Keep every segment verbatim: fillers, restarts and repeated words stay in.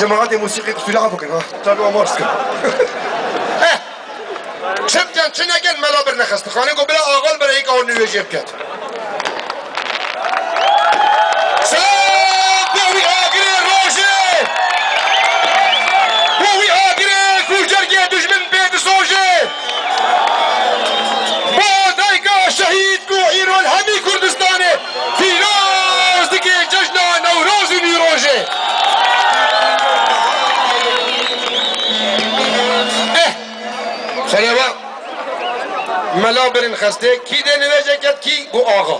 Cemaatê musîqî qisûra bikin, ha. Tabi amarskin. Eh! Çi bikin, çi nekin, mela birine xestixanê, got, bila axa li ber hêka hûn nivêjê biket. Selav bo wî agirê rojê! Bo wî agirê ku cergê dijmin pê disoje! Bo dayika şehîd ku îro li hemî Kurdistanê pîroz dike cejna Newroz û Nîrojê! Eh! Xereba, mela birin xestê, kî dê nivêje ket, kî got axa.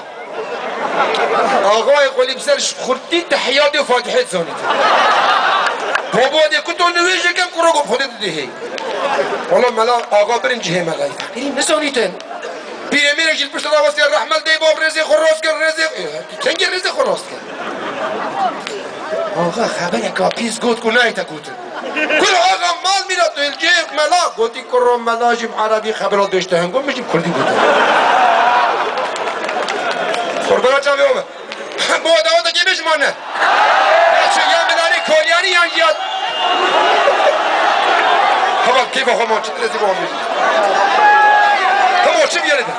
Axayê xwelî bi ser ji xurtî tehiyatê û fatihê dizanît. Babo dê ku to nivêje ket, kuro got Xwedê tu dê hê. Wala mela axa birin cihê melayî. Feqîrî nizanîtin. Pîrê mêrek jî li pişta da westiye rehmel dey bab rêzê xwe rast kir, rêzê, kengê rêzê xwe rast kir. Axa xebereka pîs got ku nayê te gotin. Kur axa mal mîna tu li cihê mela gotî kuro mela jî bi erebî xebera dêşte hin got min jî bi kurdî gotin. Qurbana çavê we be. Bo daweteke bêjmane. Ya çi ya milanê kolyanî yan ya. Hava keyfa xwe man çi direzî bo min. Hema çi biyane de.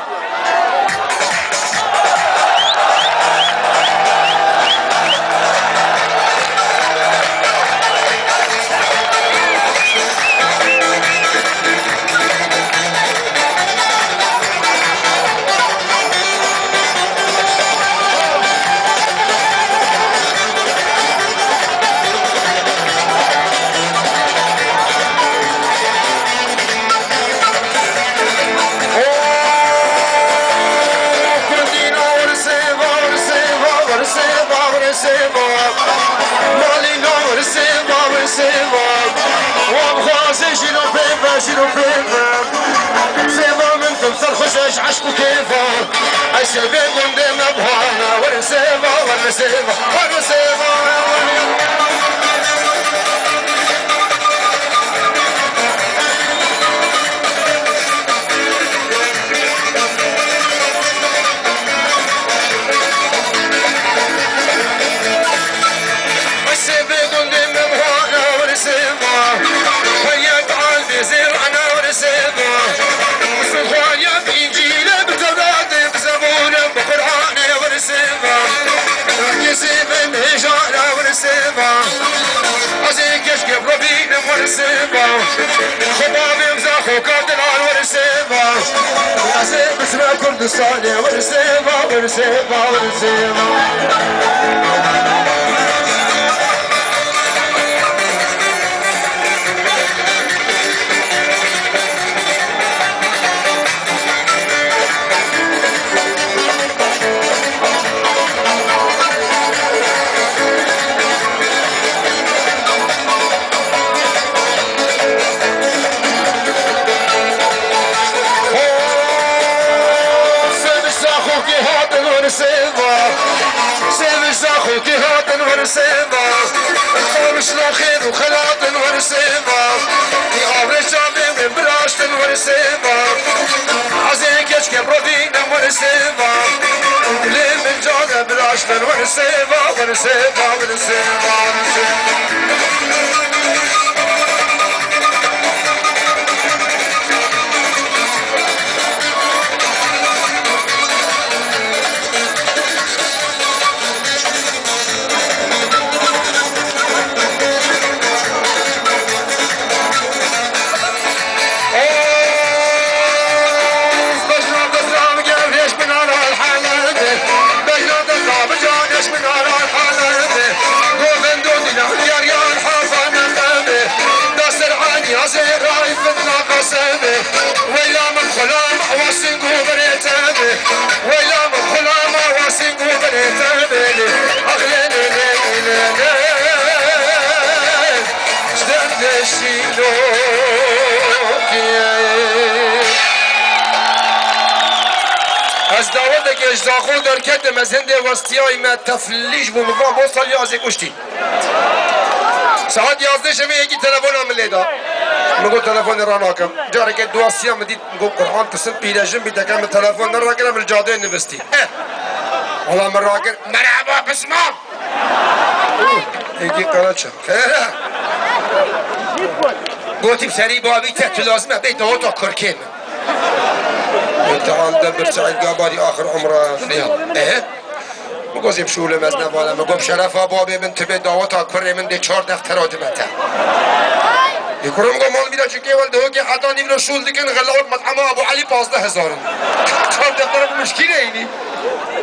Kurdîna wirsê va, wirsê va, wirsê va, wirsê va. Malîna wirsê va, wirsê va. Wan xwazê jîro pê ve, jîro pê ve. Sêva min tim serxweş e ji eşq û kêfa. Ey sêvê gundê me bihana. Wirsê va, wirsê va, wirsê va. Sêvê gundê me bihana wirsê va. Heyet albê zêr ana wirsê va. Sixwariya bi Încîlê bi Tewratê bi zebûnê bi Qur'anê wirsê va. Kesê min hêjana wirsê va. Ez ê keşkê bi ro bînim wirsê va. Xwe bavê biza xwe katin an wirsê va. Ez ê biçime Kurdistanê wirsê va, wirsê va, wirsê va. Sêvişa xwe kê hatin wirsê va. Sêvişa xwe kê hatin wirsê va. Xwe bi şina xêr û xelatin wirsê va. Ê avrê çavê wê biraştin wirsê va. Ez ê keçkê bi ro bînim wirsê va. Lê min cade biraştin wirsê va, wirsê va, wirsê va, wirsê va. Weyla min xulama wasî ku birê te be. Weyla min xulama wasî ku birê te be. Ax lê lê lê lê lê. Ji derdê şîrokê. Ez daweteke ji Zaxo derketim, ez hindê westiyayî me teflîş bû, min va bo salî azê kuştî. Saet yazdeh şevê yekî telefona min lê da. Min got, telefonê ranakim. Careke duasiya min dît, min got, Qur'an tirsim pîrejin bî, deke min telefon nerakir, min li cadeyê nivistî. Eh! Wala min rakir, merhaba pismam! Êkî qereça. Gotî bi serî babî te, tu lazim e bê daweta kurkê min. Min te elde bir çayga barî axir umra. Ehe. Min got zê bi şûlê mezne vale. Min got bi şerefa babê min tu bê daweta kurê min dê çar deftera dime te. Ê kuro min got mal mîra çikê wel dihokê heta nîvro şûl dikin xelawek met'ema Abu Elî pazdeh hezar in. Çar deftera bi mişkî neyînî.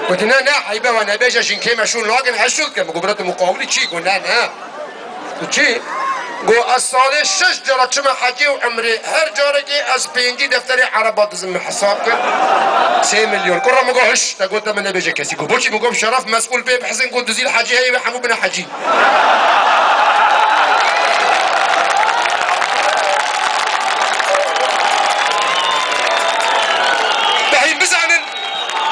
Gotî ne ne heybe we nebêje jinkê me şûl nakin ez şûl dikim. Min got bira tu muqawilî çî? Got ne ne. Tu çi? Got ez salê şeş cara çime hecî û umrê, her carekê ez pêncî defterê ereba dizim, min hesab kir. Sê milyon. Kura min got hiş, te got te min nebêje kesî. Got boçî? Min got bi şeref mesûl pê bihizin, got dizî li hecî heye wê hemû bine hecî. Dahîn bizanin,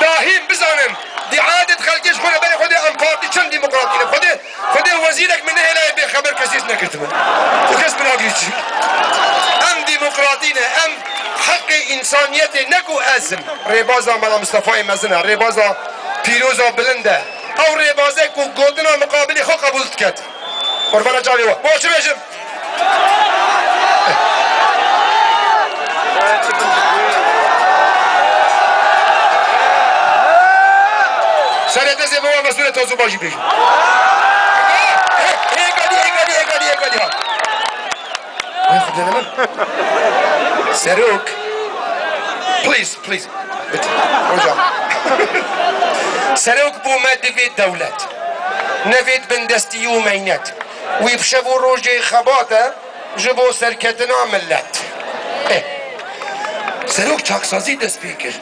dahîn bizanin. Diadê xelkê ji xwe re berê xwe dê em partî çend demokratî ne. Xwe dê Xwedê wezîrek min nehêlaye bê xeber kesî ez nekirtime. Û kes min agirî çi? Em demokratî ne, em heqê însaniyetê ne ku ez im. Rêbaza Mela Mistefayê mezin e, rêbaza pîroza bilind e. Ew rêbaze ku gotina miqabilê xwe qebûl diket. Qurbana çavê we. Bo çi bêjim? Serê dizê bi wan Mesûlê Tozû bajî bêjin. Ê, ê, ê, gadî, ê, gadî, ê, gadî, ê, gadî, ha. Ay, Xwedê ne min. Serok. Please, please. Bitir. Hocam. Serok bû me divê dewlet. Nevêt bindestî û meynet. Wî bi şev û rojê xebate. Ji bo serketina millet. Eh. Serok çaksazî dest pê kir.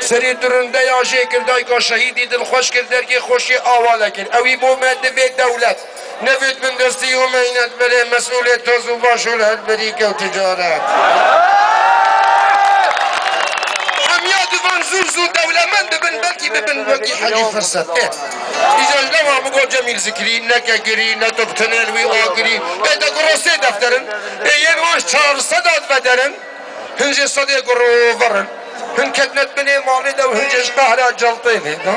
Serê durinde ya jê kir, dayika şehîdî dilxweş kir, dergê xweşê awale kir. Ewî bo me divê dewlet. Nevêt bindestî û meynet berê mesûlê toz û vaşol her berî kew ticaret. Em ya divan zûr zû dewlemend bibin, belkî bibin wekî Hecî Firset. Eh. Îca ji lewra min got Cemîl Zikrî, ne ke girî, ne tu bi tenê li wî agirî. Ê te guro sê defter in. Ê yên wan çar sed ad veder in. Hin jê sedê guro vir in. Hin ketine binê malê de û hin jê ji qehra celtê lê da.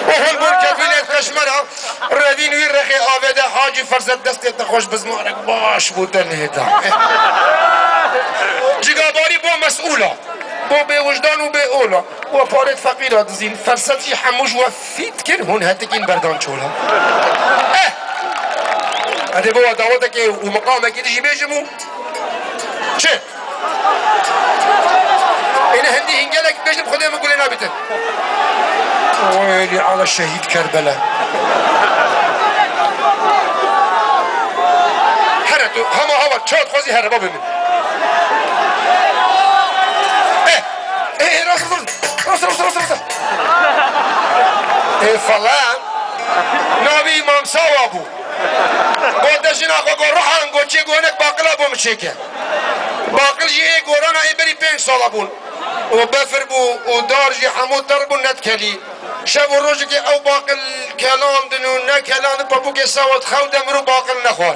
Û hin bûn kefîlê qeşmera revîn wî rexê avê de Hacî Ferzet destê te xweş bizmarek baş bû te lê da. Cigabarî bo mesûla. Bo bêwijdan û bêola. We parêt feqîra dizîn. Ferset jî hemû ji we fît kir, hûn hetikîn berdan çola. Eh! Edê bo we dawetekê û miqamekî dijî bêjim û çi? Êne hindî hîn gelek bêjim Xwedê min gulê nabîtin. Weylî ala şehîd Kerbela. Here tu hema hava çawa dixwazî here babê min. Eh! Ê, ê, rast, rast, rast, rast, rast, rast. Ê, falan. Navê Îmam Sawa bû. Gote jina xwe, got, Ruhan, got, çê gonek baqila bo min çêke. Baqil jî ê gorana ê berî pênc sala bûn. Û befir bû û dar jî hemû ter bûn, nedikelî. Şev û rojekê ew baqil kelandin û nekelandin, pepûkê Sawa dixew de mirov baqil nexwar.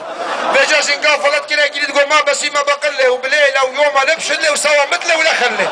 Vêca jinka felet kire girî digot, ma besî me baqil lê û bilê lê û yoma lê bişit lê û Sawa mit lê û lexel lê.